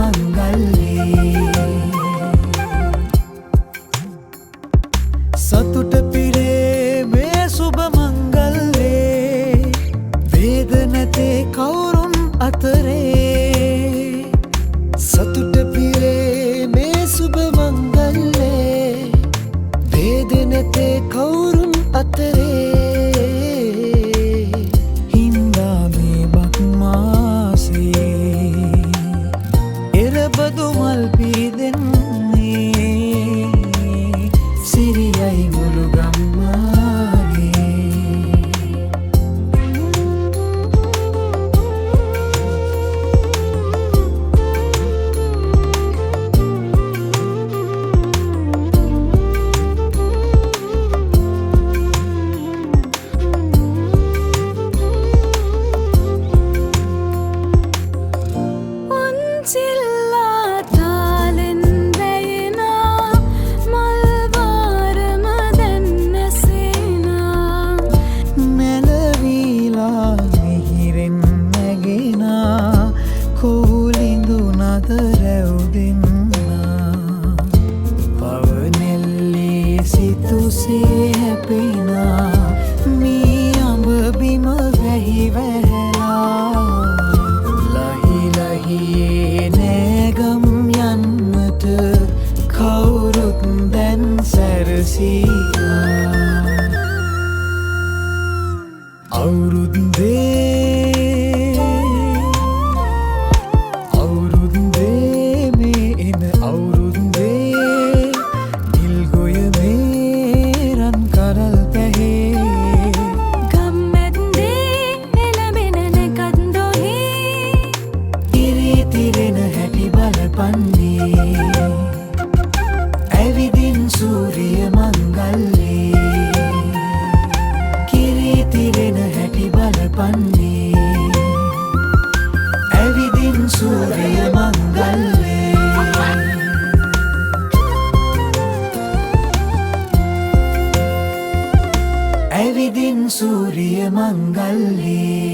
මංගල්‍යේ. සතුට පිරේ මේ සුබ මංගල්‍යේ, වේද නැතේ කවුරුන් අතරේ. සතුට පිරේ මේ සුබ මංගල්‍යේ, වේද නැතේ කවුරුන් අතරේ. හින්දා මේ බක් මාසේ එරබදු මල් පිදෙන්නේ, සිරියයි මුළු ගම්මානේ. ඔන්චිල්ලා තාලෙන් වැයෙනා මල් වාරම දැන් නැසෙනා. මැලවීලා මිහිරෙන් නැගෙනා කොහුලිඳු නද රැව්දෙන්නා. පවනෙල්ලේ සිතුසේ හැපෙනා මී අඹ බිම වැහි වැහැලා. ලහි ලහියේ නෑගම් යන්නට කවුරුත් දැන් සැරසීලා. අවුරුද්දේ අවුරුද්දේ මේ එන අවුරුද්දේ, නිල් ගොයමේ රන් කරල් පැහේ. ගම්මැද්දේ එළඹෙන නැකත් දොහේ. ඉරි තිරෙන හැටි බලපන්නේ, ඇවිදින් සූරිය මංගල්ලේ. කිරි තිරෙන හැටි බලපන්නේ, ඇවිදින් සූරිය මංගල්ලේ. ඇවිදින් සූරිය මංගල්ලේ.